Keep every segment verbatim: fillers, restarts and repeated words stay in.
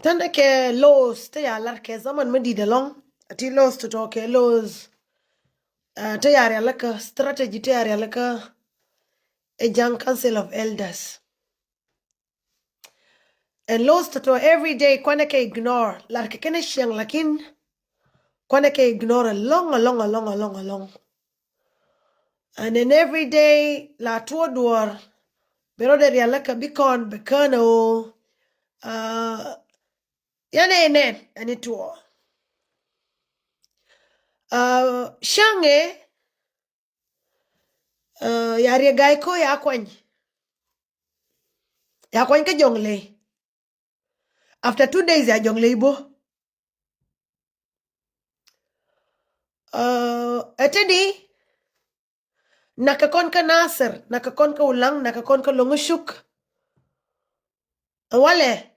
Tɛnɛ kɛ laws ti ya lar kɛ zaman mi dit ɛlɔŋ. Ti laws tɔtɔ kɛ laws, uh, ti ya rialikä, strategy ti ya rialikä ɛ Jaŋ Council of Elders. And laws tɔtɔ every day kuanɛ kɛ ignore, lar kɛ kɛnɛ ciɛŋ, lakin kuanɛ kɛ ignore ɛlɔŋ, ɛlɔŋ, ɛlɔŋ, ɛlɔŋ, ɛlɔŋ. And then every day la tuɔ duɔr, bɛ rɔ dɛ rialikä bi kɔn bɛ känɛ o, uh, Yɛn ɛ nɛn ɛn ituɔ. Uh, cäŋɛ, uh, ya riɛ ga̱y kä ya kuany. Ya kuany kä Jɔŋley. After two days ya Jɔŋley bä. Uh, ɛ tini, nakɛ kɔn kä Nasir, nakɛ kɔn kä Ulaŋ, nakɛ kɔn kä Loŋcuk. Walɛ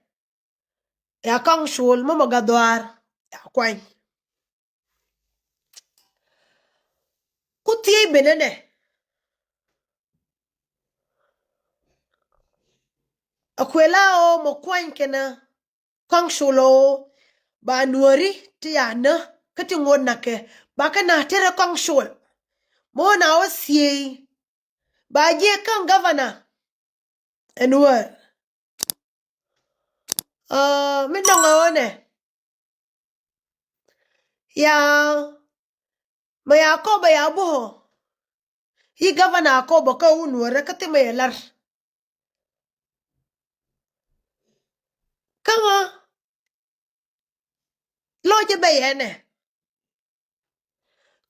ya Kɔaŋ Cuɔl mɔ mɔ Gatdhuaar ya kuany. Ku thiey benɛ nɛ. A kuɛ la o mɔ kuany kɛnɛ Kɔaŋ Cuɔl o ba Nuɔri ti ya nä kä ti ŋot nakɛ ba kɛ na terɛ Kɔaŋ Cuɔl. Mɔ na o thiey ba jiɛ kä governor. Ɛn wär. Uh, mi nɔŋ ɛ ɣöö nɛ. Ya, mɛ ya kɔbɛ ya buhɔ. Yi governor kɔbɛ kä wun wärä kä thimɛ yɛ lar. Kä ŋa lɔcɛ bɛ yɛ nɛ.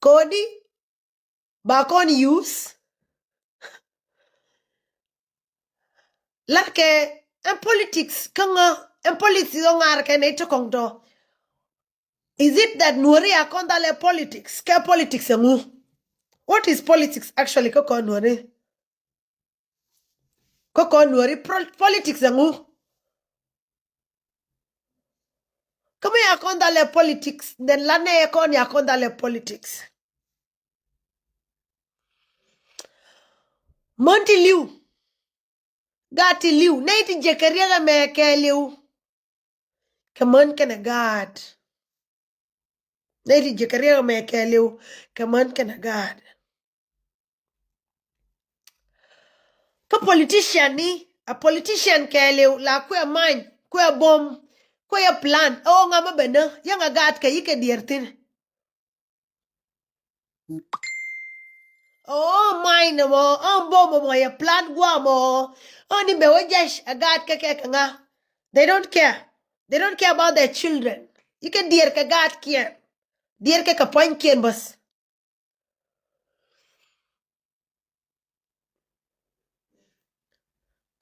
Kodi ba kɔn use. Larkɛ ɛn politics kä ŋa, ɛn politics ɔ ŋa̱r kɛ nɛ itɔ kɔŋ tɔ. Is it that Nuɔri a kɔn dhalɛ politics? Kɛ politics ɛŋu? What is politics actually kä kɔn Nuɔri? Kä kɔn Nuɔri pro-, politics ɛŋu? Kä mi ya kɔn dhalɛ politics, then lanɛ kɔn ya kɔn dhalɛ politics. Män ti li̱w, gaat ti li̱w, nɛy ti jek kɛ riɛk ɛmɛ kɛɛliw. Kɛ män kɛnɛ gaat. Nɛy ti jek kɛ riɛk ɛmɛ kɛɛliw, kɛ män kɛnɛ gaat. Kä politician ni, a politician kɛɛliw la kuɛ many, kuɛ bom, kuɛ yɛ plan. Ɛ ɣöö ŋa mɛ bɛ nä, yɛn a gaat kɛ yi kɛ diɛɛr thi̱n. Ɛ ɣöö many nɛ mɔ, ɛ ɣöö bom mɔ yɛ plan guam mɔ, ɛ ɣöö ni bɛ wä jɛc a gaat kɛ kɛ kɛ ŋa. They don't care. They don't care about their children. Yi kɛ diɛɛr kɛ gaatkiɛn. Diɛɛr kɛ kɛ pua̱nykiɛn bäth.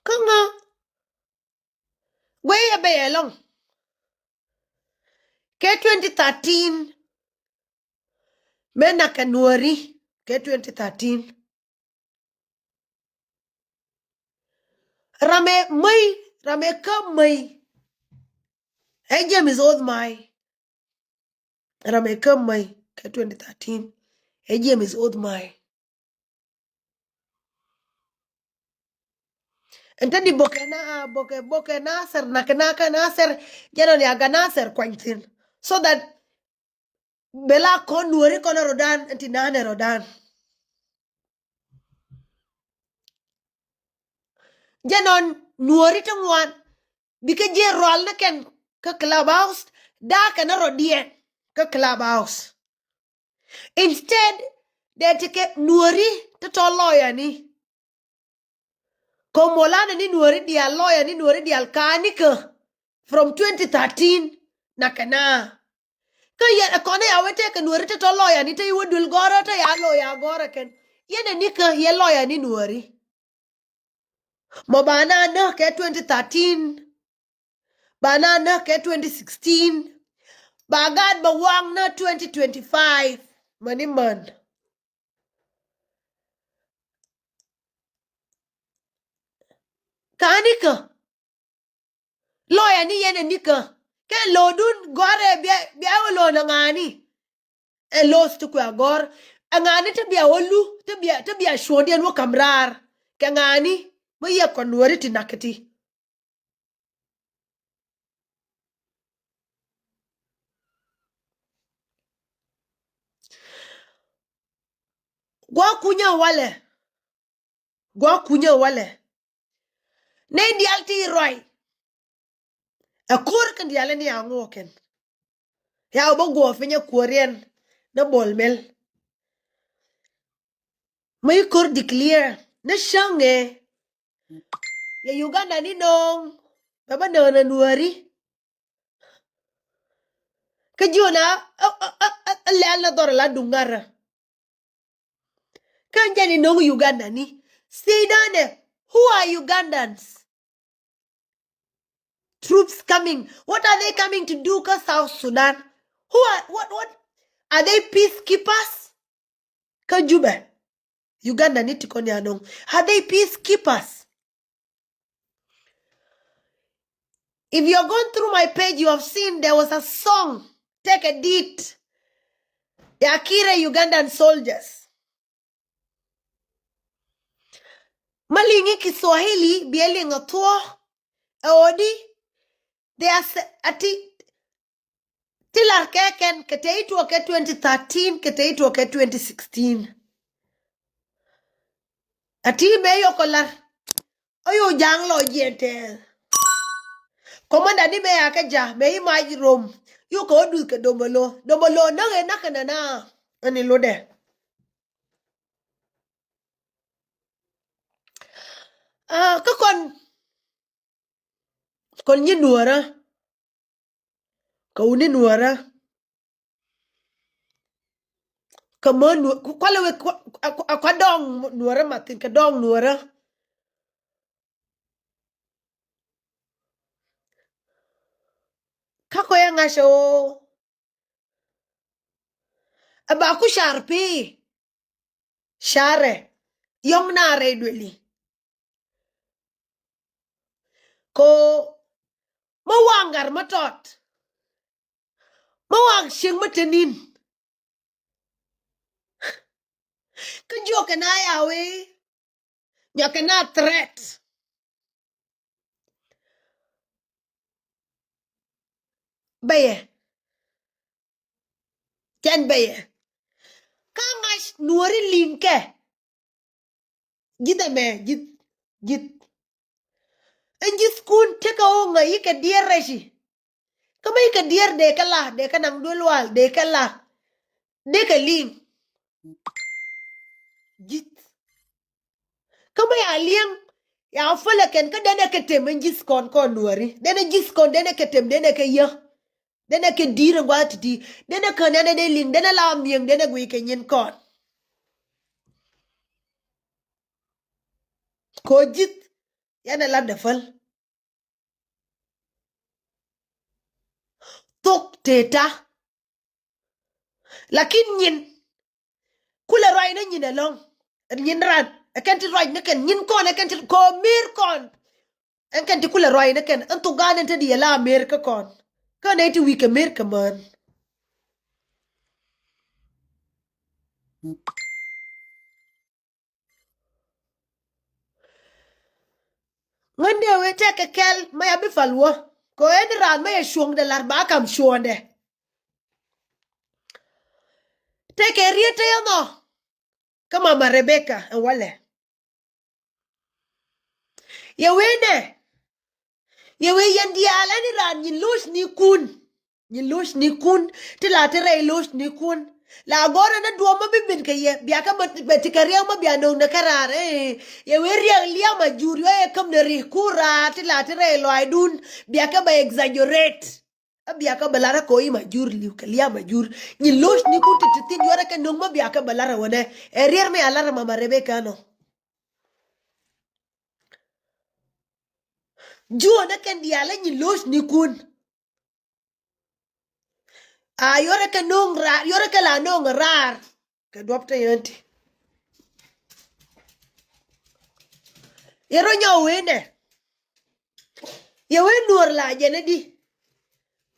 Kä ŋa guey ɛ bɛ yɛ lɔŋ. Kɛ twenty thirteen mëë nak kɛ Nuɔri kɛ twenty thirteen. Ram ɛ mäy, ram ɛ kä mäy. Ɛ James Othmai. Ram ɛ kä mäy kɛ twenty thirteen. Ɛ James Othmai. Ɛn te di bokɛ na, bokɛ, bokɛ Nasir, nak kɛ na kä Nasir, jɛn ɔn ya gat Nasir kuany thi̱n. So that bɛ la kɔn Nuɔri kɔn ɛ rɔdan, ɛn ti nanɛ rɔdan. Jɛn ɔn Nuɔri ti ŋuan, bikɛ jiɛ rual ni kɛn kä Clubhouse, da̱a̱ kɛn rɔdiɛn kä Clubhouse. Instead, dee ti kɛ Nuɔri ti tɔ lɔyani. Kɛ molanɛ ni Nuɔri diaal, lɔyani Nuɔri diaal ka̱a̱ni kä from twenty thirteen nak kɛ na. Kä yɛ kɔn ya wee tëëkɛ Nuɔri ti tɔ lɔyani, te yi wä duël gɔ̱rä, te ya lɔya gɔ̱rä kɛn. Yɛn ɛ ni kä yɛ lɔyani Nuɔri. Mɔ ba na näk kɛ twenty thirteen. Ba na näk kɛ twenty sixteen. Ba gaat ba waŋ na twenty twenty-five. Mäni män. Ka̱a̱ni kä. Lɔyani yɛn ɛ ni kä. Kɛ lodun gɔ̱rɛ bia, bia wä lon ɛ ŋa̱a̱ni. Ɛ lo̱th ti kuɛ a gɔ̱r. Ɛ ŋa̱a̱ni ti bia wä lu, ti bia, ti bia cuɔ̱ɔ̱ŋdiɛn wä ka̱m raar. Kɛ ŋa̱a̱ni, mi yɛ kɔn Nuɔri ti nak kɛ ti. Gua̱a̱ kunyä walɛ. Gua̱a̱ kunyä walɛ. Nɛy diaal ti ruac. Ɛ ko̱r kɛn diaal ni a ŋuɔk kɛn. Ya wä bä guɔ̱ɔ̱r piny ɛ kuɔ̱riɛn ni Bol Mel. Mi ko̱r declare ni cäŋɛ. Yɛ Uganda ni nɔŋ bɛ bä nöön ɛ Nuääri. Kä jiɔn a ɛ lɛl na dhɔr la duŋ ŋarä. Kä jɛn inɔŋ Uganda ni. Sidanɛ, who are Ugandans? Troops coming. What are they coming to do kä South Sudan? Who are, what, what? Are they peacekeepers? Kä Jubɛ. Uganda ni ti kɔn ya nɔŋ. Are they peacekeepers? If you are going through my page, you have seen there was a song, Take a Deed. Ya Kire Ugandan soldiers. Ma liŋi Kiswahili, biɛ liŋ a thuɔ. Ɛ odi, they are se-, ati, ti lar kɛ kɛn, kɛ te ituɔ kɛ twenty thirteen, kɛ te ituɔ kɛ twenty sixteen. Ati mɛ yɔkɔ lar. Ɔ yo jaŋ lɔ jiɛn tɛɛl. Kɔmanda ni mɛ ya kɛ ja, mɛ i mac rom. Yo kɛ ɔ duth kɛ domolo. Domolo näk ɛ näk kɛ nana. Ɛn i lodɛ. Ah, kä kɔn, kɔn nyi Nuɔrä. Kɛ wuni Nuɔrä. Kɛ mä Nuɔrä, kualɛ wek, kua, kua, kua dɔŋ Nuɔrä mathin, kɛ dɔŋ Nuɔrä. Kä kɔ yɛ ŋa̱cä ɣöö ɛ ba ku car pi̱i̱. Carɛ yɔ̱ŋ na rɛy duëli. Ko mä waŋ gar mä tɔt. Mä waŋ cieŋ mä te ni̱n. Kä jiɔkɛ na yawi. Nyɔkɛ na threat. Bɛyɛ. Cɛn bɛyɛ. Kä ŋa̱c Nuɔri liŋkɛ. Ji̱th ɛmɛ, ji̱th, ji̱th. Ɛn ji̱th kun tekɛ ɣöö ŋäc ikɛ diɛɛr rɛci. Kä mä ikɛ diɛɛr dee kɛ la, dee kɛ naŋ duel wal, dee kɛ la. Dee kɛ liŋ. Ji̱th. Kä mä ya liɛŋ, ya fölɛ kɛn kä denɛ kɛ tem ɛn ji̱th kɔn kɔn Nuɔri. Denɛ ji̱th kɔn, denɛ kɛ tem, denɛ kɛ yä. Denɛ kɛ di̱i̱r ɛn gua̱a̱th ti̱ti̱. Denɛ kän ɛn ɛ dee liŋ, denɛ la mi̱eŋ, denɛ guiy kɛ nyin kɔn. Ko ji̱th, yɛn ɛ lat dɛ päl. Thok teta. Lakin nyin. Kulɛ ruac ni nyin ɛlɔ̱ŋ. Nyin ran. Ɛ kɛn ti ruac ni kɛn. Nyin kɔn ɛ kɛn ti ko mir kɔn. Ɛn kɛn ti kulɛ ruac ni kɛn. Ɛn thok gan ɛn te di yɛ la mir kä kɔn. Kä nɛ ti wi̱i̱ kɛ mir kɛ män. Ŋän dee wee tɛkɛ kɛl ma ya bi pal wä. Kɛ ɣöö ɛn raan ma yɛ cuɔ̱ŋdɛ lar ba kam cuɔ̱ɔ̱ndɛ. Tɛkɛ riet te yɛ nhɔ. Kä mama Rebecca ɛn walɛ. Yɛ wee nɛ. Yɛ wee yɛn diaal ɛn raan nyin lo̱c ni kun. Nyin lo̱c ni kun. Ti la ti rɛy lo̱c ni kun. La gɔrɛ ni duɔm ma bi ben kɛ yɛ. Biakä ma ti kɛ riɛk ma bia no̱o̱ŋ ni kä raar. Ɛ yɛ wee riɛk liam a jur yɔ yɛ käm ni ri kun raar ti la ti rɛy lɔaacdun. Biakä ba exaggerate. A biakä ba lar kä ko̱ i̱ ma jur liw kɛ liam a jur. Nyin lo̱c ni kun ti ti thin yɔrɛ kɛ no̱o̱ŋ ma biakä ba lar ɛ wänɛ. Ɛ riɛr mi a lar ɛ mama Rebecca nɔ. Juɔ̱ɔ̱n ɛ kɛn diaal ɛ nyin lo̱c ni kun. A yɔrɛ kɛ no̱o̱ŋ raar, yɔrɛ kɛ la no̱o̱ŋ raar. Kɛ duɔ̱p te yɛn ti. Yɛ rɔ nyɔk wee nɛ. Yɛ wee Nuɔr la jɛn ɛ di.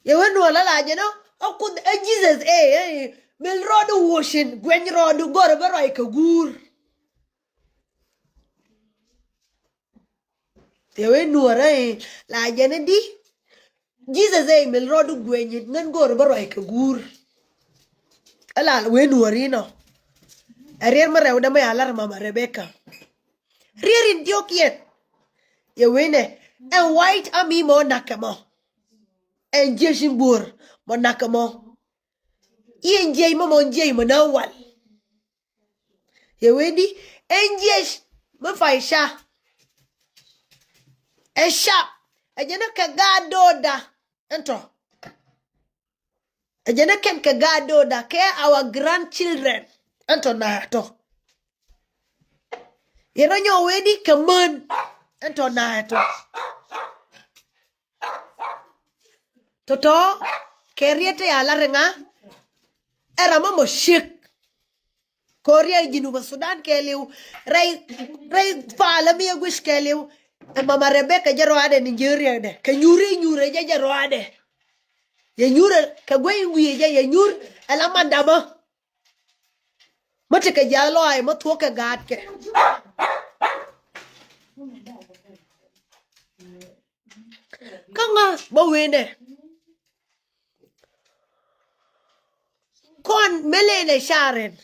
Yɛ wee Nuɔr la la jɛn ɔ. Ɛ Kuoth ɛ Jesus ɛ, ɛ, mil rɔɔdu wuɔcin, guɛny rɔɔdu gɔr bä ruac kɛ guur. Yɛ wee Nuɔr ɛ, la jɛn ɛ di. Jesus ɛ mil rɔɔdu guɛny ŋän gɔr bä ruac kɛ guur. Ɛ la wee Nuɔr inɔ. Ɛ riɛr mi rɛwdɛ mi a lar mama Rebecca. Riɛr in diɔ̱k yɛn. Yɛ wee nɛ ɛn White Army mɔ nakɛ mɔ. Ɛn jiec in buɔ̱r mɔ nakɛ mɔ. I̱ ɛn jiec mɔ mɔ ɛn jiec mɔ na wal. Yɛ wee di ɛn jiec mi fay ca. Ɛ cap ɛ jɛn ɛ kɛ gaat do̱o̱da. Ɛn tɔ. Ɛ jɛn ɛ kɛn kɛ gaat do̱o̱da kɛ our grandchildren. Ɛn tɔ na ɛ tɔ. Yɛ rɔ nyɔ wee di kɛ män. Ɛn tɔ na ɛ tɔ. Tɔtɔ kɛ riet te ya la riŋa. Ɛ ram mɔ mɔ ciek. Kɛ ɣöö riɛk Jinub Sudan kɛɛliw. Rɛy, rɛy palä mi ɛ guic kɛɛliw. Ɛ mama Rebecca jɛ rɔadɛ ni ji̱ riɛkdɛ kɛ nyuur i̱ nyuur ɛ jɛ jɛ rɔadɛ. Yɛ nyuur ɛ kɛ guey wi̱i̱ jɛ yɛ nyuur ɛ la mandamä. Mä tekɛ jiath lɔaac mä thuɔ̱k kɛ gaatkɛ. Kä ŋa bä wëë nɛ. Kɔn mëë lëë nɛ ca̱r ɛn.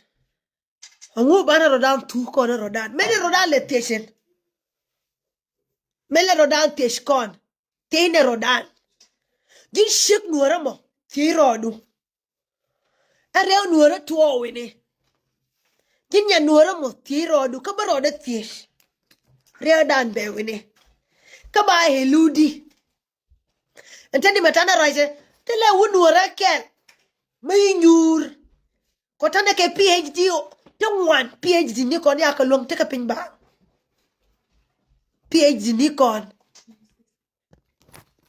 Aŋu banɛ rɔ̱dan thuk kɔn ɛ rɔ̱dan mëë nɛ rɔ̱dan lɛ thiecin. Mëë lɛ rɔ̱dan thiec kɔn thiec nɛ rɔ̱dan. Ji̱n ciek nuɔ̱ɔ̱rä mɔ thiec rɔɔdu. Ɛ rɛw nuɔ̱ɔ̱rä tuɔɔk wi̱ni. Ji̱n nya nuɔ̱ɔ̱rä mɔ thiec rɔɔdu kä bä rɔɔdä thiec. Rɛwdan bɛ wi̱ni. Kä ba ɛ ludi. Ɛn te ni mɛ tanɛ rɔcɛ te lɛ wut nuɔ̱ɔ̱rä kɛl. Mä yi nyuur. Kɔ tanɛ kɛ PhD o te ŋuan PhD ni kɔn ya kɛ luäŋ tekɛ piny ba. PhD ni kɔn.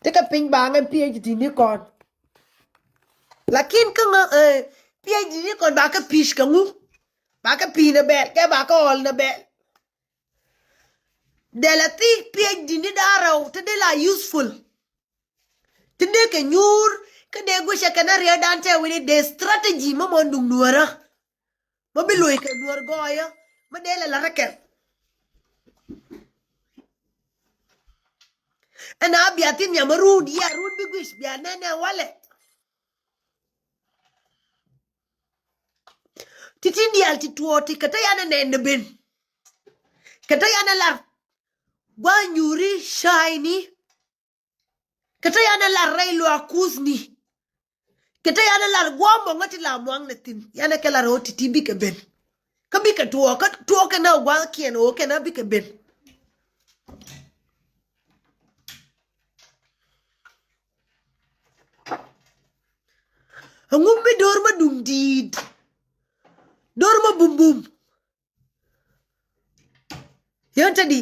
Tekɛ piny ba ŋɛ PhD ni kɔn. Lakin kä ŋä eh, PhD ni kɔn ba kɛ pi̱i̱c kɛ ŋu. Ba kɛ pi̱i̱c nɛ bɛl kɛ ba kɛ ɔl nɛ bɛl. Dɛl a thi PhD ni da̱a̱ rɛw te dee la useful. Ti dee kɛ nyuur kä dee guicɛ kɛn a riɛkdan tɛ wi̱ni dee strategy mä mɔ nuŋ nuɔ̱ɔ̱rä. Mä bi lo̱c kɛ nuɔ̱ɔ̱r gɔɔyä mä dee lɛ la̱t rɛ kɛn. Ɛn a bia thin nyam a ruun yia ruun bi guic bia nɛn nɛn walɛ. Ti tin diaal ti tuɔɔk ti kɛ te yan ɛ nɛn ni ben. Kɛ te yan ɛ lar gua̱a̱ nyuuri ca̱a̱cni. Kɛ te yan ɛ lar rɛy luaak kuuthni. Kɛ te yan ɛ lar gua̱a̱ mɔŋä ti la muaŋnɛ thi̱n yan ɛ kɛ lar ɣöö ti̱ti̱ bikɛ ben. Kä bikɛ tuɔɔk kä tuɔɔk kɛn ɛ gua̱a̱kiɛn ɣöö kɛn ɛ bikɛ ben. Ɛŋu mi do̱r mä duŋ di̱i̱t. Do̱r mä bumbum. Yɛn te di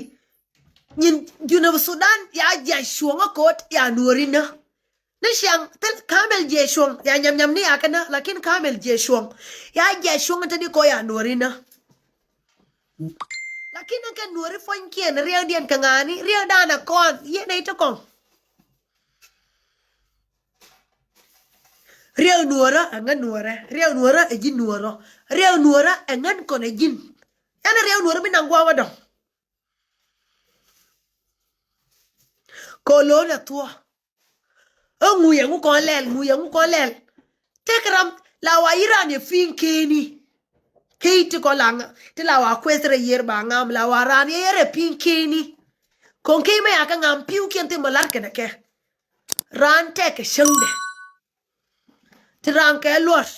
nyin Junub Sudan ya jiac cuɔ̱ŋä ko̱o̱t ya nuɔ̱ɔ̱ri nä. Ni ciaŋ thil kamel jiɛ cuɔ̱ŋ ya nyam nyam ni ya kɛ nä lakin kamel jiɛ cuɔ̱ŋ ya jiac cuɔ̱ŋä te di kɔ ya nuɔ̱ɔ̱ri nä. Lakin ni kɛ nuɔ̱ɔ̱ri puɔ̱nykiɛn riɛkdiɛn kɛ ŋa̱a̱ni riɛkdan a kɔn yɛn nɛy te kɔŋ. Riɛk nuɔ̱ɔ̱rä ɛ ŋän nuɔ̱ɔ̱rä riɛk nuɔ̱ɔ̱rä ɛ ji̱ nuɔ̱ɔ̱rä riɛk nuɔ̱ɔ̱rä ɛ ŋän kɔn ɛ ji̱n. Ɛn riɛk nuɔ̱ɔ̱rä bi naŋ gua̱a̱ wä dɔ̱ŋ. Kɛ lo̱o̱n ɛ thuɔ̱. Ɛ ŋu yɛ ŋu kɔn lɛl ŋu yɛ ŋu kɔn lɛl. Tëk ram la wa yi̱ raan yɛ pi̱i̱ŋ keni. Key ti kɔ la ŋa ti la wa kueth rɛ yiër ba ŋam la wa raan yɛ yɛ rɛ pi̱i̱ŋ keni. Kɔn key mɛ ya kä ŋam pi̱w kiɛn thim mɔ lar kɛnɛ kɛ. Raan tɛk kɛ cäŋdɛ. Ti raan kɛ luɔt.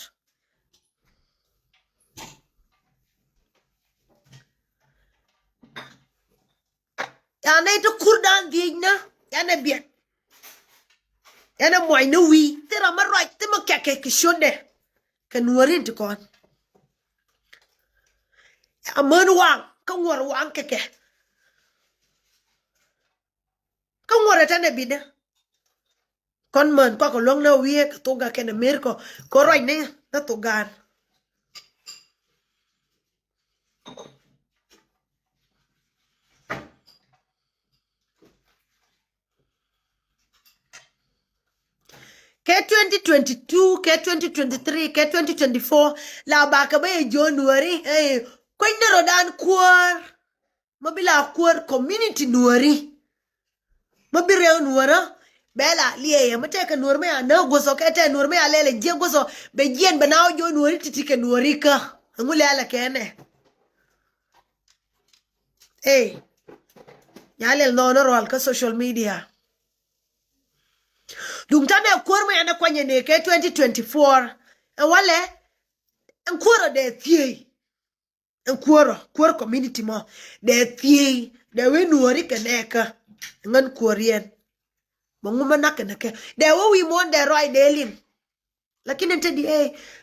Yan nɛy ti kurdan dhiec nä yan ɛ biɛt. Yan ɛ muɔc ni wi̱i̱ thil ram mi ruac thil mi kɛkɛ kɛ ciötdɛ. Kɛ nuɔ̱ɔ̱rin ti kɔn. Ya män waŋ kä ŋuɔ̱r waŋ kɛkɛ. Kä ŋuɔ̱r ɛ tɛn ɛ bi̱dä. Kɔn män kɔakɔ luäŋ na wi̱i̱ kɛ thok gak kɛn ɛ mer kɔ kɛ ruac ni na thok gaan. Kɛ twenty twenty-two kɛ twenty twenty-three kɛ twenty twenty-four la bakɛ bä yɛ jiɔ nuɔri. Kuenydɛ rɔdan kuäär. Ma bi la kuäär community nuɔri. Ma bi rɛw nuɔrä. Bɛ la liɛyɛ ma tɛkɛ nuɔr ma ya nä guɔsɔ kɛ tɛ nuɔr ma ya lɛlɛ jiɛ guɔsɔ. Bɛ jiɛn bɛ na wä jiɔ nuɔri titi kɛ nuɔri kä. Ɛŋu lɛlɛ kɛ nɛ. Ey. Nya lɛl nhɔɔnä rual kä social media. Duŋ tanɛ kuäär mi ɛn ɛ kuanyɛ ni kɛ twenty twenty-four. Ɛ walɛ ɛn kuäärä dee thiey. Ɛn kuäärä, kuäär community mɔ dee thiey, dee wee nuɔri kɛ nɛɛkä. Ŋän kuäär yɛn. Mɛ ŋumä nak kɛ nɛkɛ dee wee wi̱i̱ muɔ̱ɔ̱n dee ruac dee liŋ. Lakin ɛn te di ɛ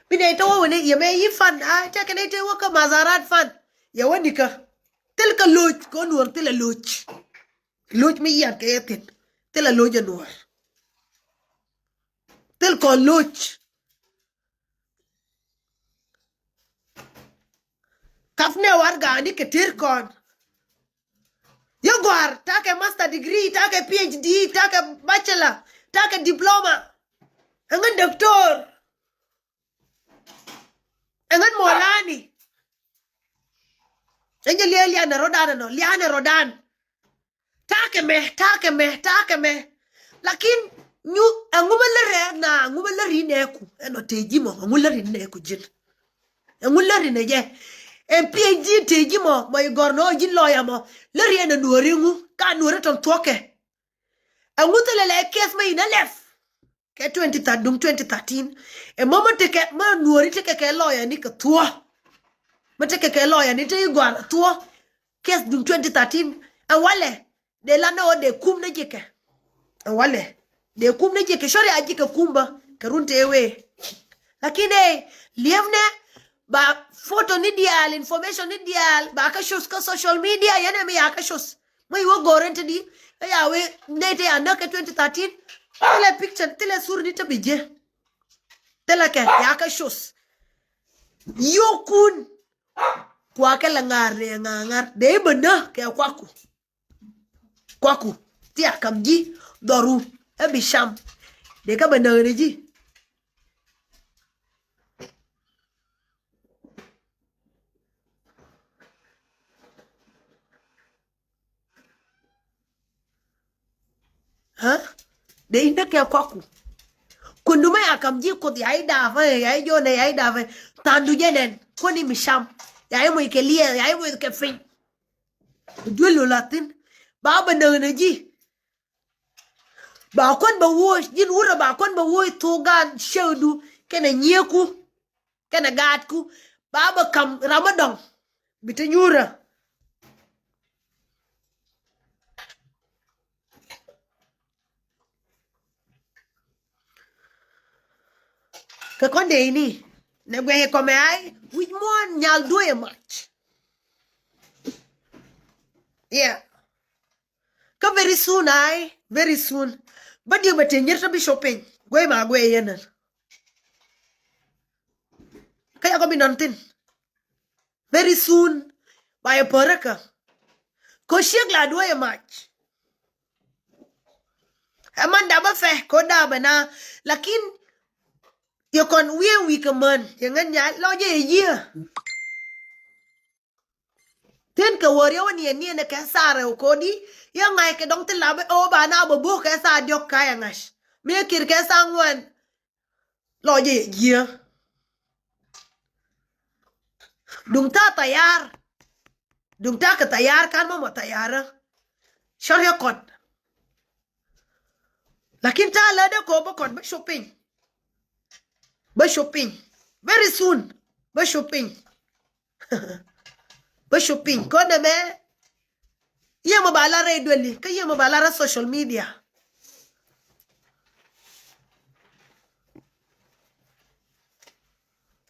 bi nɛy te wä wä ni yɛ mɛ yi fan a tekɛ nɛy te wä kä mazarat fan. Yɛ wä nikä thil kä loc kɛ wä nuɔr thil ɛ loc. Loc mi yian kɛ yɛ thin thil ɛ loc ɛ nuɔr. Thil kɔn loc. Kap nɛ war gaani kɛ ter kɔn. Yɛ gɔ̱a̱r takɛ master degree, takɛ P H D, takɛ bachelor, takɛ diploma. Ɛŋän doctor. Ɛŋän molani. Ɛn jɛ liɛ lianɛ rɔdan ɛnɔ lianɛ rɔdan. Takɛ mɛ takɛ mɛ takɛ mɛ. Lakin nyu ɛŋu mɛ lärɛ na ɛŋu mɛ läri nɛɛku ɛnɔ tëë ji̱ mɔ ɛŋu läri nɛɛku ji̱n. Ɛŋu läri nɛ jɛ ɛn P H D tëë ji̱ mɔ mɔ i gɔr nɔ ji̱n lɔya mɔ. Läri ɛn ɛ nuɔri ŋu ka nuɔri tɔn thuɔkɛ. Ɛŋu thilɛ lɛ case mɛ in ɛ lɛf. Kɛ twenty thirteen, duŋ twenty thirteen. Ɛ mɔ mɔ tekɛ mɔ nuɔri tekɛ kɛ lɔya ni kɛ thuɔ. Mɔ tekɛ kɛ lɔya ni te i gɔr thuɔ. Case duŋ twenty thirteen. Ɛ walɛ dee la nɛ wä dee kum ni jikɛ. Ɛ walɛ dee kum ni jikɛ cɔri a jikɛ kum bä kɛ run tëë wee. Lakin ɛ liɛpnɛ ba photo ni diaal, information ni diaal ba kä shows kä social media yɛn ɛ mi ya kä shows. Mä iwä go̱o̱r in te di kä ya wee nɛy te ya näk kɛ twenty thirteen. Thilɛ picture thilɛ sur ni te bi jiɛ. Thilɛ kɛ ya kä shows. Yokun. Kuakɛ lɛ ŋa̱r rɛ ŋa̱ŋa̱r dee bä näk kɛ kuaku. Kuaku ti a kam ji̱ dhɔru ɛ bi cam. Dee kä bɛ näk ni ji̱. Ɛ dee in dee kɛ kɔku. Kundu mɛ ya kam ji̱ Kuoth ya i̱ da̱a̱ fɛ ya i̱ jonɛ ya i̱ da̱a̱ fɛ. Thandu jɛ nɛn kuäni mi cam ya i̱ moc kɛ liɛɛr ya i̱ moc kɛ piny. Duel lo la thi̱n ba bɛ näk nɛ ji̱. Ba kuän bɛ woc ji̱n wurɛ ba kuän bɛ woc thok gan cäkdu kɛnɛ nyieeku. Kɛnɛ gaatku ba bä kam ram mi dɔŋ bi te nyuurä. Kɛ kɔn dee ini nɛ guɛy kɔmɛ ay wi̱c muɔ̱ɔ̱n nyal duɔyɛ mac. Yeah. Kä very soon ay very soon. Bä diɛ bɛ te nyir te bi shopping guey ma guey yɛn. Kä yakɔ bi nɔn thin very soon. Ba yɛ pärä kä ko ciek la duɔyɛ mac. Ɛ man dapä fɛ ko dapä na. Lakin yɛ kɔn wiee wi̱i̱ kɛ män yɛ ŋän nya lɔ jɛ yɛ yiee. Thin kɛ wä riɛw ni ɛn ni ɛn kɛ thaa rɛw kodi. Yɛ ŋa̱c kɛ dɔŋ thin la bɛ ɣöö ba na bɛ bo̱o̱k kɛ thaa diɔ̱k ka yɛ ŋa̱c mi kir kɛ thaa ŋuan. Lɔ jɛ yɛ jiɛ. Duŋ thaa thayar. Duŋ thaa kɛ thayar kan mɔmɔ thayarä. Cɔr yɛ kɔt. Lakin thaa lä dee kɔ bä kɔt bä shopping. Bä shopping very soon. Bä shopping. Bä shopping kɔn nɛ mɛ. Yɛ mɔ ba lar rɛy dueli kä yɛ mɔ ba lar rɛy social media.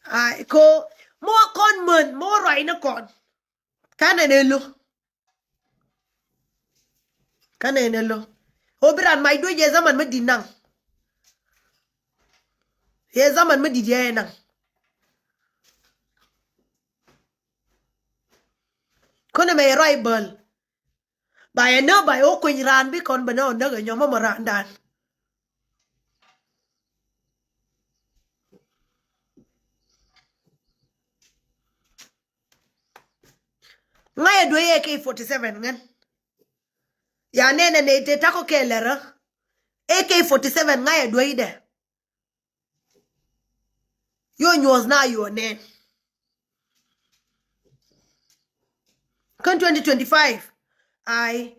Ay ko mɔ kɔn män mɔ ruac ni kɔn. Kanɛ nɛ lo. Kanɛ nɛ lo. Ɣöö bi ran mac duec yɛ zaman mi di̱t naŋ. Yɛ zaman mi di̱t yɛ naŋ. Kɔn ɛmɛ yɛ ruac bäl. Ba yɛ nä ba yɛ wä kueny raan bi kɔn bɛ nä ɔ näk ɛ nyɔmɔ mɔ raandan. Ŋa̱cɛ duee A K forty seven ŋän. Ya nɛnɛ nɛ te takɔ kɛ lɛrä. A K forty seven ŋa̱cɛ duee dɛ. Yo nyuɔth na yo nɛn. Kän twenty twenty-five Ai,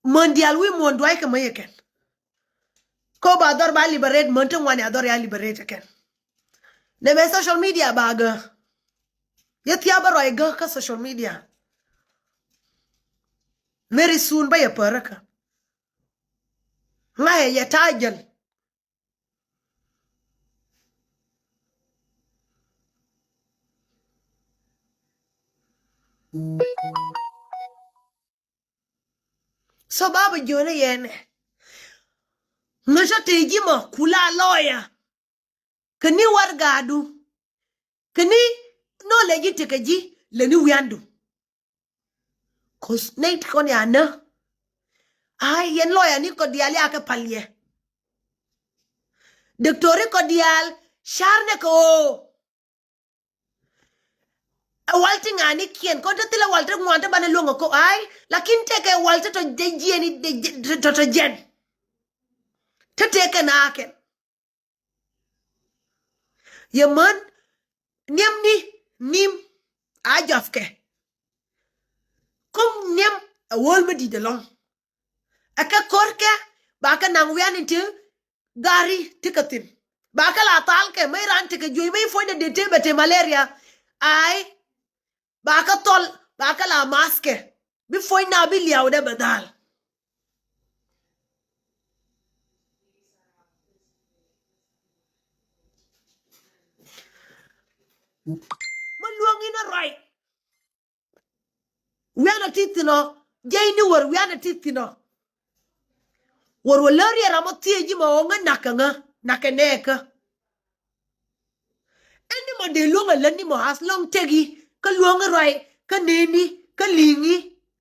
män diaal wi̱i̱ muɔ̱ɔ̱n dua̱ckɛ mäc ɛ kɛn. Kä ba dhɔr ba liberate män ti ŋuan ya dhɔr ya liberate ɛ kɛn. Nɛ mɛ social media ba gä. Yɛ thia̱a̱ bä rɔy gä kä social media. Very soon bä yɛ päräkä. Ŋa̱cɛ yɛ ta̱a̱ jäl. So babä jiönä yɛn ɛ ŋäcä tëë ji̱ mɔ kula lɔɔya. Kä ni warɛgadu. Kä ni knowledge tekɛ ji̱ lɛ ni wiandu. Cause nɛy ti kɔn ya nä. Ai, yɛn lɔɔya ni kɔ diaal ya kɛ pal yɛ. Diktori kɔ diaal car nɛ kɛ ɣöö ɛ wal ti ŋa̱a̱nikiɛn kɔn te thilɛ wal ti ŋuan ti banɛ luäŋ ɛ ko ai. Lakin tekɛ wal ti tɔ jiɛni tɔ tɔ jiɛn. Ti tekɛ naakɛn. Yɛ män niɛm ni nim a jɔfkɛ. Kum niɛm ɛ wäl mi di̱t ɛlɔ̱ŋ. Ɛ kɛ ko̱rkɛ ba kɛ naŋ wian in ti gari ti kɛ thi̱n. Ba kɛ la thalkɛ mi ran ti kɛ juey mi puɔ̱nydɛ dee te bɛ te malaria. Ai, ba kɛ thɔl ba kɛ la maskɛ. Bi puɔ̱nyna bi liaw dɛ bɛ dhal. Mɛ luäŋ in a ruac. Wianɛ ti thi̱n ɔ. Jɛy ni wär wianɛ ti thi̱n ɔ. Wär wä lär yɛ ram ɔ thiee ji̱ mɛ ɣöö ŋä nakɛ ŋä nakɛ nɛɛkä. Ɛn ni mɔ dee luäŋ ɛ lät ni mɔ as lɔŋ teki kä luäŋ ruac kä neni kä li̱ŋi.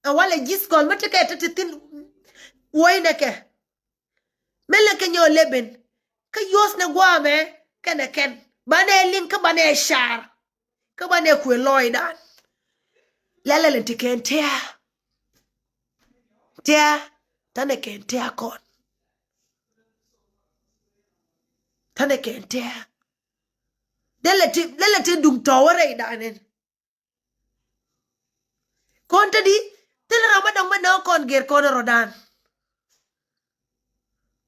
Ɛ walɛ ji̱th kɔl mi tekɛ te ti thi̱n. Wuɔ̱cnɛ kɛ. Min lɛ kɛ nyɔk leben kä yuɔ̱thni gua̱a̱mɛ kɛnɛ kɛn banɛ liŋ kä banɛ car. Kä banɛ kuëë lɔɔcdan. Lɛlɛ lɛ ti kɛn tɛ̈ɛ̈. Tɛ̈ɛ̈. Tanɛ kɛn tɛ̈ɛ̈ kɔn. Tanɛ kɛn tɛ̈ɛ̈. Lɛlɛ ti, lɛlɛ ti duŋ tɔ̱wä rɛydan ɛn. Kɔn te di thilɛ ram bä dɔŋ bä nɛ kɔn gɛr kɔn rɔdan.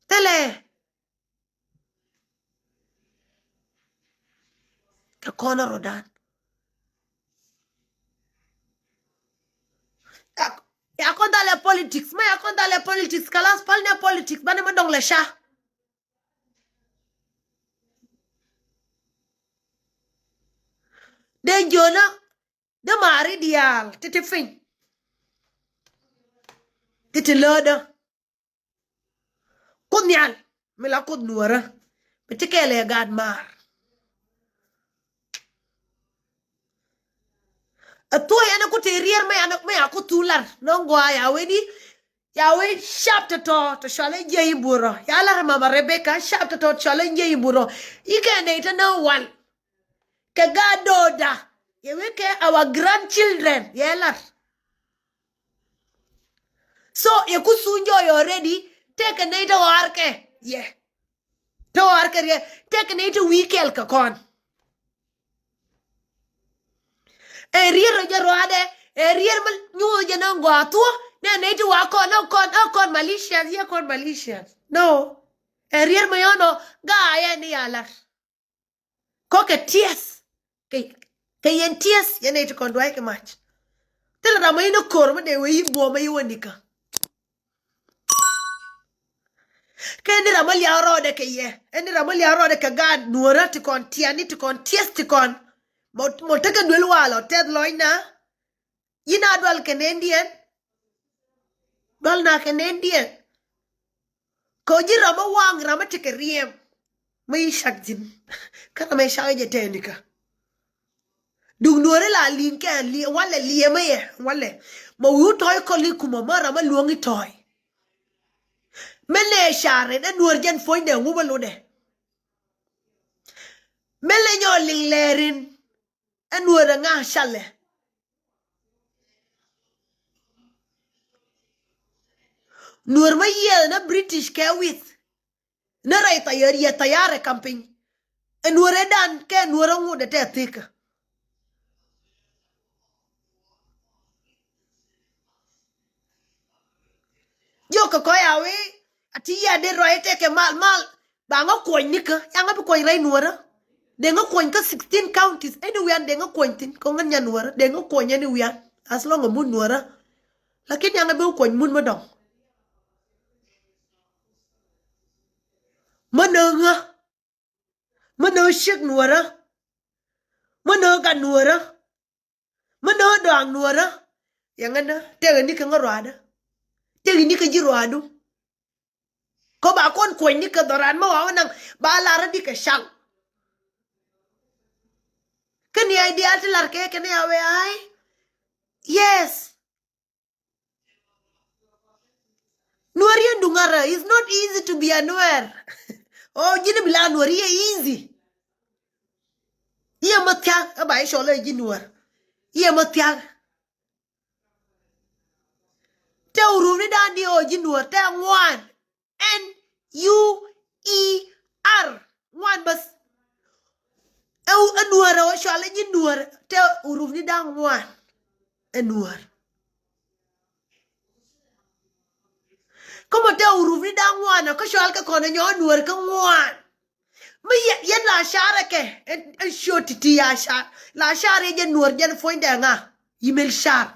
Thilɛ kɛ kɔn rɔdan. Ya, ya kɔn dhalɛ politics ma ya kɔn dhalɛ politics kalas pal nɛ politics banɛ ma dɔŋ lɛ ca. Dee jiönä dee maari diaal ti ti piny. Ti ti löödä. Kuoth nhial mi la kuoth nuɔrä mi ti kɛɛl ɛ gaat maar. Ɛ thuɔ̱c ɛn ɛ ku tëë riɛr mi ya ku thul lar nɔŋ gɔaa ya wen i̱ ya wen chapter tɔ tɔ cɔal i̱ jiɛc i̱ burɔ ya lar ɛ mama Rebecca chapter tɔ tɔ cɔal i̱ jiɛc i̱ burɔ. I̱ kɛ nɛy te nä wal kɛ gaat do̱o̱da yɛ wek kɛ our grandchildren yɛ lar. So yɛ ku thuny jɔɔc already tëëkɛ nɛy te ɣɔaarkɛ yɛ. Te ɣɔaarkɛ riɛ tëëkɛ nɛy te wi̱i̱ kɛl kɛ kɔn. Ɛ rier rɔ jɛ ruaadɛ ɛ rier mi nyuuth jɛ nɔ gɔaa thuɔ nɛ nɛy te wa kɔn ɛ kɔn ɛ kɔn malicious yɛ kɔn malicious. No. Ɛ rier mi yɔnɔ gaa yɛ ni ya lar. Kɔ kɛ tiɛth kɛ kɛ yɛn tiɛth yɛn nɛy ti kɔn duay kɛ mac. Thilɛ ram ma in a kor ma dee wee yi buɔ ma yi wä nikä. Kɛ ni ram ma liaw rɔɔdɛ kɛ yɛ ɛn ni ram ma liaw rɔɔdɛ kɛ gaat nuɔrä ti kɔn tiɛni ti kɔn tiɛth ti kɔn. Mɔ mɔ tekɛ duel walɔ tɛth lɔcna. Yin a dual kɛ nendiɛn. Dual na kɛ nendiɛn. Kɛ ji̱ ram a waŋ ram a tekɛ riɛm. Ma yi cak ji̱n kä ram a cak jɛ tɛnikä. Duk nuɔri la liŋ kɛ walɛ liɛmä yɛ walɛ. Ma wi̱i̱ tɔ̱ɔ̱c kɔli kumä ma ram a luɔ̱ŋ i̱ tɔ̱ɔ̱c. Mɛ lɛ carin ɛ nuɔr jɛn puɔ̱nydɛ ŋup a lotdɛ. Mɛ lɛ nyɔɔl liŋ lɛɛrin. Ɛ nuɔr ɛ ŋa̱ calɛ. Nuɔr mä yiëë ni British kɛ with ni rɛy thayär yɛ thayär ɛ kam piny. Ɛ nuɔr ɛ dan kɛ nuɔr ɛ ŋut ɛ tɛ thikä. Jiök kɛ kɔc a wee a ti yia dee rɔy tɛkɛ mal mal. Ba ŋä kuɔny nikä, ya ŋä bi kuɔny rɛy nuɔrä. Dee ŋä kuɔny kä sixteen counties, anywhere dee ŋä kuɔny thin kɔ ŋän nya nuɔrä, dee ŋä kuɔny anywhere as long a mun nuɔrä. Lakin ya ŋä bi kuɔny mun mä dɔŋ. Mä nä ŋä. Mä nä ciek nuɔrä. Mä nä gat nuɔrä. Mä nä dɔaŋ nuɔrä. Yɛ ŋä nä tɛk ni kɛ ŋä ruadä. Tɛk ni kɛ ji̱ ruadu. Kɔ ba kɔn kuɔny ni kɛ dhɔran mä wa wä naŋ ba lar di kɛ caŋ. Kä ni ai diaal ti lar kɛ kɛ ni a wee ai. Yes. Nuɔr yɛ duŋarä, it's not easy to be a Nuer. Oh, ji̱n bi la nuɔr yɛ easy. Yɛ mä thiak ɛ ba i̱ cɔl ɛ ji̱ nuɔr. Yɛ mä thiak. Tɛ uruf ni dan di ɔ ji̱ nuɔr tɛ ŋuan. N U E R. Ŋuan bäth. Ɛ nuɔr ɛ wä cual ɛ ji̱ nuɔr tɛ uruf ni dan ŋuan. Ɛ nuɔr. Kä mɔ tɛ uruf ni dan ŋuan ɛ kä cual kɛ kɔn ɛ nyɔ ɛ nuɔr kä ŋuan. Mi yɛn la car ɛ kɛ ɛ cio ti̱ti̱ ya car la car yɛ jɛ nuɔr jɛn puɔ̱nydɛ ŋa. Yimel car.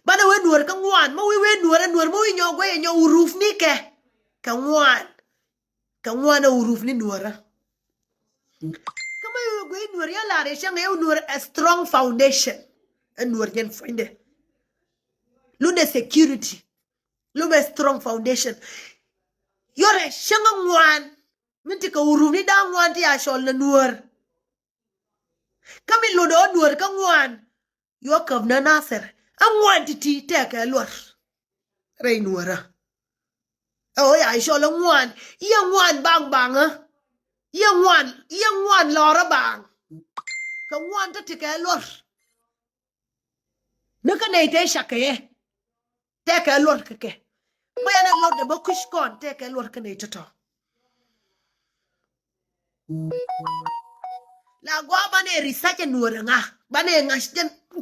Banɛ wee nuɔr kä ŋuan mä wi̱i̱ wee nuɔr ɛ nuɔr mä wi̱i̱ nyɔ guey ɛ nyɔ uruf ni kɛ. Kɛ ŋuan. Kɛ ŋuan ɛ uruf ni nuɔrä. Kä mä wi̱i̱ guey nuɔr yɛ lar yɛ cäŋ ɛ nuɔr ɛ strong foundation. Ɛ nuɔr jɛn puɔ̱nydɛ. Lundɛ security. Lundɛ strong foundation. Yɔrɛ cäŋ ɛ ŋuan. Min ti kɛ uruf ni da̱a̱ ŋuan ti a cɔl na nuɔr. Kä min lundɛ ɔ nuɔr kä ŋuan. Yua käp nä Nathir. Ɛ ŋuan ti̱ti̱ tɛkɛ luɔr. Rɛy nuɔrä. Ɛ ɣöö ya cɔl ɛ ŋuan. Yɛ ŋuan baŋ baŋä. Yɛ ŋuan, yɛ ŋuan lɔrä baŋ. Kɛ ŋuan tä tekɛ luɔr. Ni kä nɛy tëë cakɛ yɛ. Tɛkɛ luɔr kɛ kɛ. Bä yɛn ɛ luɔr dɛ bä kui̱c kɔn tɛkɛ luɔr kä nɛy tɔ̱tɔ̱. La gua banɛ research ɛ nuɔr ɛ ŋa banɛ ŋa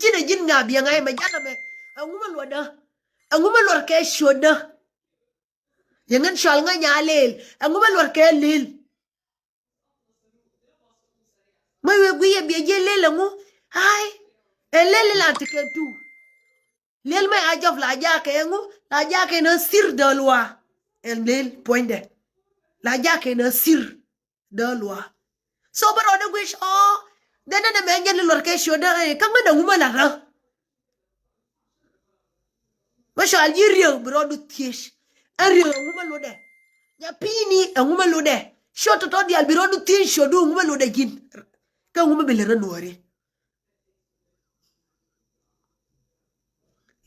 ji̱n ɛ ji̱n ŋa biɛ ŋa yɛ mɛ jalɛ mɛ. Ɛŋu mɛ luɔdä. Ɛŋu mɛ luɔr kɛ ciötdä. Yɛ ŋän cɔal ŋä nya lel ɛŋu mɛ luɔr kɛ lel. Mɛ wee gui yɛ biɛ jiɛ lel ɛŋu. Ai. Ɛ lel ilan ti kɛ tu. Lel mɛ a jɔp la jakɛ ɛŋu la jakɛ nä sir däl wa. Ɛn lel puɔ̱nydɛ. La jakɛ nä sir däl wa. So bä rɔɔdɛ guic ɔ. Dɛn nɛ mɛ nyɛn ni luɔr kɛ ciötdä ɛ kä ŋän ɛŋu mɛ la rä. Mɛ cɔal ji̱ riek bi rɔɔdu thiec. Ɛ riek ɛŋu mɛ lotdɛ. Nya pi̱i̱ni ɛŋu mɛ lotdɛ. Ciöt tɔ̱tɔ̱ diaal bi rɔɔdu thiec ciötdu ɛŋu mɛ lotdɛ ji̱n. Kä ɛŋu mɛ bi lät rä nuɔ̱ɔ̱ri.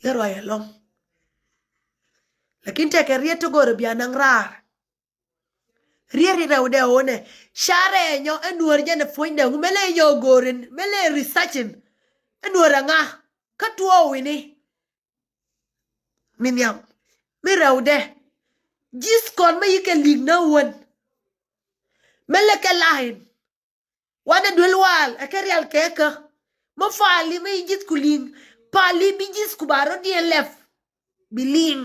Lɛ ruac ɛlɔ̱ŋ. Lakin tɛkɛ riet ti gɔr ɛ bia naŋ raar. Riet ri rɛw dɛ wonɛ. Carɛ nyɔ ɛ nuɔr jɛn ɛ puɔ̱nydɛ ŋu mɛ lɛ nyɔ gorin mɛ lɛ researchin. Ɛ nuɔr ɛ ŋa kä tuɔɔk wini. Mi nhiam mi rɛw dɛ. Ji̱th kɔn mɛ yi kɛ lik nä wän. Mɛ lɛ kɛ la̱a̱ in. Wanɛ duel wal ɛ kɛ rial kɛ kä. Mä pali mi ji̱th ku li̱ŋ. Pali bi ji̱th ku ba rɔ diɛn lɛp. Bi li̱ŋ.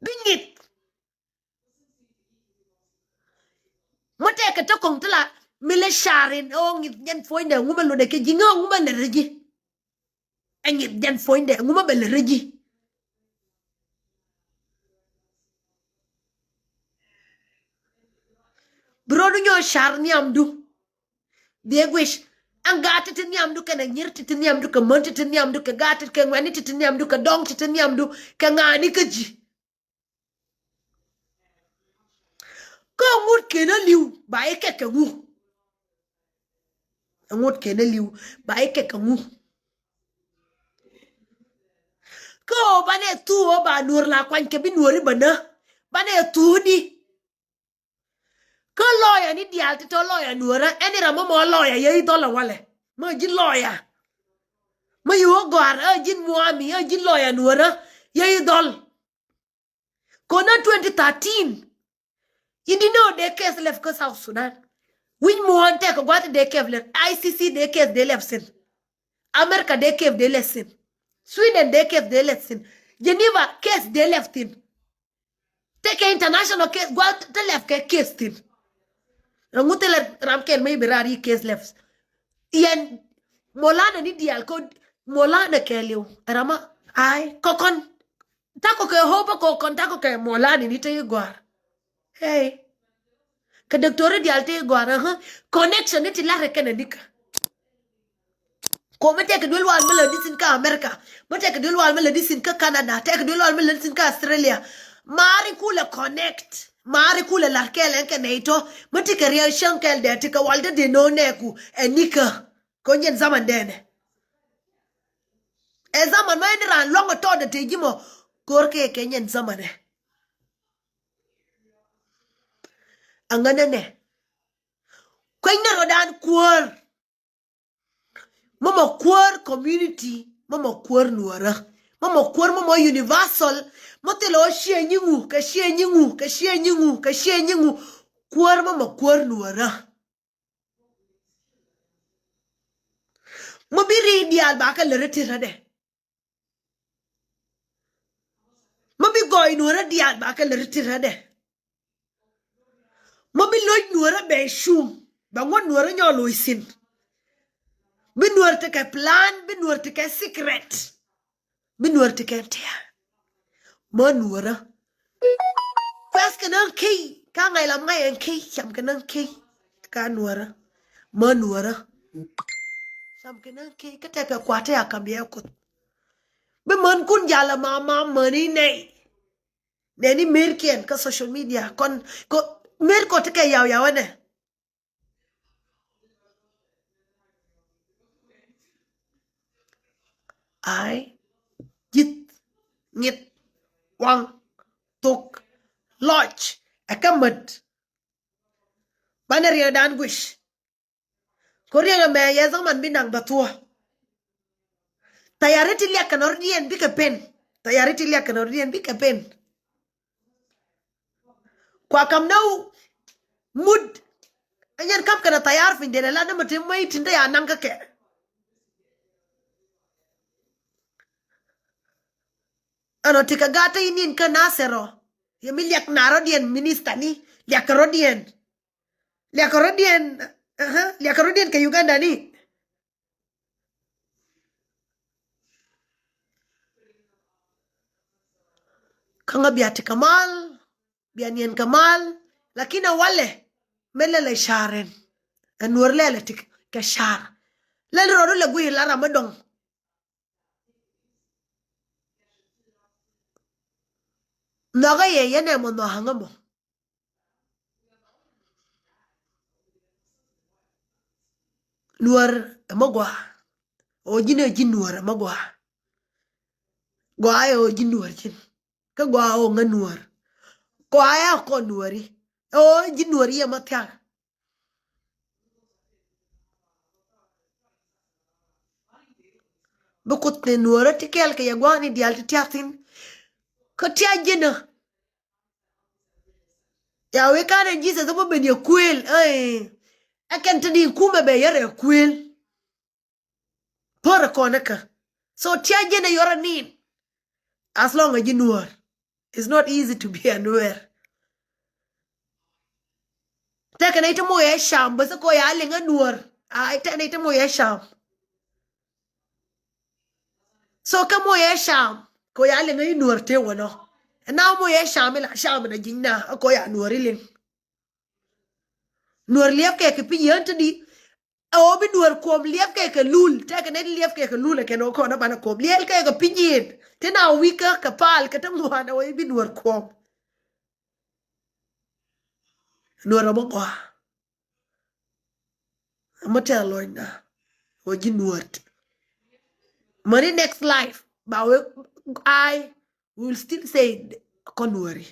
Bi nyith. Mä tɛkɛ tä kɔŋ ti la mi lɛ carin ɛ ɣɔw nyith jɛn puɔ̱nydɛ ŋu mɛ lotdɛ kɛ ji̱ ŋä ŋu mɛ lɛ rɛ ji̱. Ɛ nyith jɛn puɔ̱nydɛ ŋu mɛ bɛ lɛ rɛ ji̱. Bi rɔɔdu nyɔk car nhiamdu. Dhiɛ guic ɛn gaat ti̱ti̱ nhiamdu kɛnɛ nyir ti̱ti̱ nhiamdu kɛ män ti̱ti̱ nhiamdu kɛ gaat ti̱ti̱ kɛ ŋuɛ̈ni ti̱ti̱ nhiamdu kɛ dɔŋ ti̱ti̱ nhiamdu kɛ ŋaani kä ji̱. Kä ŋut kɛn a li̱w ba i̱ kɛk kɛ ŋu. Ŋut kɛn a li̱w ba i̱ kɛk kɛ ŋu. Kä ɣöö banɛ thuuk ɣöö ba nuɔ̱ɔ̱r la kuany kɛ bi nuɔ̱ɔ̱ri bä nä. Banɛ thuukni. Kä lɔɔya ni diaal ti tɔ lɔɔya nuɔ̱ɔ̱rä ɛn i̱ ram mɔ mɔ lɔɔya yɛ i̱ dhɔl ɛ walɛ. Mä ji̱n lɔɔya. Mä yi ɣöö gɔ̱a̱r ɛ ji̱n muami ɛ ji̱n lɔɔya nuɔ̱ɔ̱rä yɛ i̱ dhɔl. Kɔn ɛ twenty thirteen. Yi di nɔ dee case lɛp kä South Sudan. Wi̱c muɔ̱ɔ̱n tɛk kɛ gua̱th dee case lɛp I C C dee case dee lɛp sin. America dee case dee lɛp sin. Sweden dee case dee lɛth thi̱n. Geneva case dee lɛth thi̱n. Tekɛ international case, gua̱th te lɛth kɛ case thi̱n. Ram ŋu thilɛ ram kɛl mi bi raar i̱ case lɛth. Yɛn molana ni diaal kɔ, molana kɛɛliw. Ɛ ram a, ay, kɔkɔn. Takɔ kɛ hope kɔkɔn, takɔ kɛ molana ni te i̱ gɔ̱a̱r. Hey. Kɛ doctor diaal te i̱ gɔ̱a̱r, aha. Connection ni ti la̱rɛ kɛnɛ nikä. Kɔ mi tɛkɛ duel wal mi lɛ di thi̱n kä America, mi tɛkɛ duel wal mi lɛ di thi̱n kä Canada, tɛkɛ duel wal mi lɛ di thi̱n kä Australia. Mari kulɛ connect, mari kulɛ la̱r kɛɛl ɛn kɛ nɛy tɔ mi ti kɛ riɛl cäŋ kɛɛl dɛ ti kɛ wal dee dee no̱o̱ŋ nɛɛku ɛ nikä. Kɔ nyɛn zaman dɛnɛ. Ɛ zaman ma ɛn raan luaŋ ɛ tɔɔdɛ te ji̱ mɔ, ko̱r kɛ kɛ nyɛn zaman ɛ. Aŋänɛ nɛ. Kuenynɛ rɔ̱dan kuäär. Mɔmɔ kuäär community, mɔmɔ kuäär nuɔrä. Mɔmɔ kuäär mɔmɔ universal. Mɔ thilɛ ɣöö ciɛ nyiŋu, kɛ ciɛ nyiŋu, kɛ ciɛ nyiŋu, kɛ ciɛ nyiŋu. Kuäär mɔmɔ kuäär nuɔrä. Mɔ bi ri̱i̱ diaal ba kɛ lät ri ti rädɛ. Mɔ bi gɔɔy nuɔrä diaal ba kɛ lät ri ti rädɛ. Mɔ bi lo̱c nuɔrä bɛ cum, bɛ ŋuɔ̱t nuɔrä nyɔɔl lo̱c thi̱n. Bi nuɔr tekɛ plan, bi nuɔr tekɛ secret. Bi nuɔr tekɛ tia. Mɔ nuɔrä. Kuɛth kɛ näŋ key, ka ŋa̱c lam ŋa̱c ɛn key, cam kɛ näŋ key. Ka nuɔrä. Mɔ nuɔrä. Cam kɛ näŋ key, kä tekɛ kua̱t te a kam yɛ Kuoth. Bi män kun jal a ma ma mäni nɛy. Nɛni merkiɛn kä social media kɔn kɔ mer kɔ ti kɛ yaw yaw ɛnɛ. Ay, ji̱th, ŋi̱th, waŋ, thok, lɔc, ɛ kä mät. Banɛ riɛkdan guic. Kɔ riɛk ɛmɛ yɛ zaman bi naŋ bɛ thuɔ̱. Tayari ti liak kɛ nɔr diɛn bikɛ pen. Tayari ti liak kɛ nɔr diɛn bikɛ pen. Kua kam nɛ mut. Ɛ nyɛn kam kɛnɛ tayar piny dee lɛ la ni mɛ ti mɛ itin te ya naŋ kä kɛ. Ɛnɔ ti kɛ gaat te inin kä Nasɛr ɔ. Yɛ mi liak na rɔ̱diɛn minister ni liak kɛ rɔ̱diɛn. Liak kɛ rɔ̱diɛn, aha, liak kɛ rɔ̱diɛn kɛ Uganda ni. Kä ŋa bia ti kɛ mal, bia niɛn kɛ mal, lakin a walɛ, mɛ lɛlɛ car ɛn. Ɛ nuɔr lɛlɛ ti kɛ car. Lɛl rɔɔdu lɛ guiy la ram mi dɔŋ. Nhɔkä yɛ yɛn ɛ mɔ nhɔakä ŋä mɔ. Nuɔr ɛmɔ gɔaa. Ɔ ji̱n ɛ ji̱ nuɔr ɛmɔ gɔaa. Gɔaa ɛ ɔ ji̱ nuɔr ji̱n. Kä gɔaa ɔ ŋä nuɔr. Gɔaa ɛ kɔ nuɔri. Ɛ ɔ ji̱ nuɔri ɛmɔ thiak. Bi Kuoth ni nuɔrä ti kɛɛl kɛ yɛ gua̱a̱ni diaal ti tia̱k thi̱n. Kä tia̱k ji̱nä. Ya wee kan ɛn Jesus bä ben yɛ kuëël. Ɛ kɛn te di kumɛ bɛ yɛ rɛ kuëël. Pär kɔn kä. So tia̱k ji̱nä yɔrä nin. As long as ji̱ nuɔr. It's not easy to be a nuer. Tekɛ nɛy ti moc ɛ cam bä, so kɔ ya liŋ ɛ nuɔr. Ay, tekɛ nɛy ti moc ɛ cam. So kä moc ɛ cam kɔ ya liŋ ɛ i̱ nuɔr te wä nɔ. Ɛn na moc ɛ cam ila cam ina ji̱ny na ɛ kɔ ya nuɔr iliŋ. Nuɔr liɛp kɛ kɛ piny yɛn te di. Ɛ ɣöö bi nuɔr kuɔm liɛp kɛ kɛ lul, tɛkɛ nɛy ti liɛp kɛ kɛ lul ɛ kɛn ɣöö kɔn ɛ banɛ kuɔm liɛl kɛ kɛ piny in. Ti na wi̱i̱ kä kɛ pal kɛ ti ŋuan ɛ ɣöö bi nuɔr kuɔm. Nuɔr ɛ mɔ gɔaa. Ɛ mɔ tɛth lɔcna ɣöö ji̱ nuɔr. Mäni next life ba wee, I will still say kɔn nuɔri.